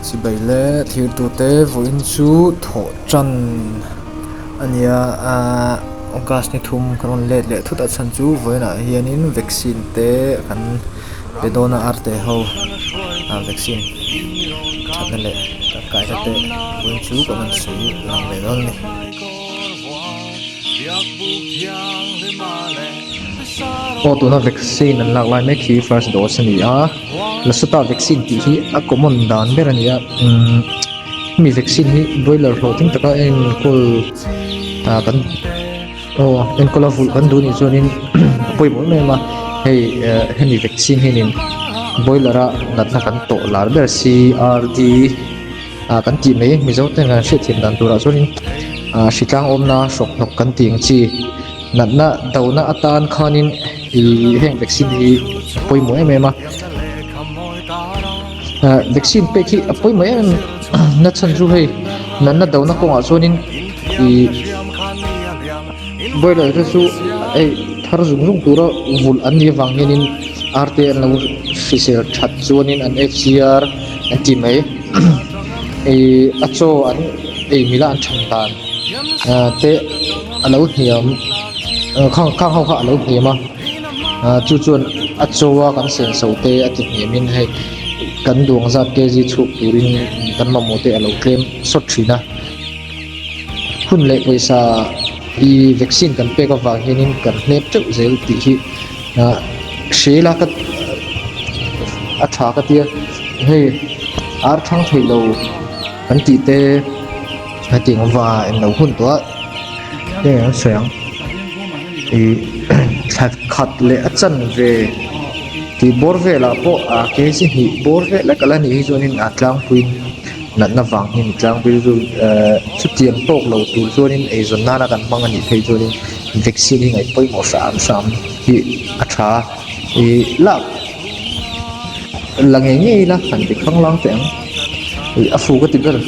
Chibai le thirtute vawiin chu thawh tan a nia ahh August ni thum kan rawn let leh thut a chhan chu vawiinah hianin vaccine te kan pe dawn a arte ho ah vaccine thatna leh tangkaina te vawiin chu kan rawn sawi lang leh dawn a ni. Aw tuna vaccine an lak lai mek hi first dose a ni a lasota vaccine tih hi a common dan ber a ni a umm hemi vaccine hi broiler hlawhtling taka enkawl ah kan aw enkawl a vulh kan duh anih chuanin a pawimawh em em a hei eh hemi vaccine hianin broiler a natna kan tawh lar ber C R D ah kan tih mai mizo ten kan hriatthiam dan turah chuanin ah hritlang awmna hrawk hnawk kan tih ang chi natna dona atan khanin ih heng vaccine hi a pawimawh em em a ah vaccine pek hi a pawimawh em em na chhan chu hei natna dona kawngah chuanin ih broiler te chu hei thar zung zung tura vulh an nih avang hianin ar te an lo hrisel that chuanin an F C R an tih mai ih a chaw an ei mila an than dan ah te a lo hniam khang khang ho kha a lo hniam a ah chu chuan a chaw a kan sen so te a ti hniam in hei kan duang zat kg chhuk turin kan mamawh te a lo tlem sawt thin a hun leh pawisa ih vaccine kan pek avang hianin kan hlep teuh zel tih hi ah hrel a ka a tha ka tia hei ar thang theih lo kan tih te hetiang va englo hun tawh a heng an sawi ang ih thla khat leh a chanve tih bawr velah pawh ah kg hnih bawr vel lek ala nih hi chuanin a tlangpuiin natna vang hi a ni tlangpui chu ehh chutiang tawk lo tur chuanin eizawn nana kan hmang a nih phei chuanin vaccine hi ngaih pawimawh hram hram hi a tha a ih lak la ngei ngei ila han ti khanglang teh ang ih a fu ka ti ber.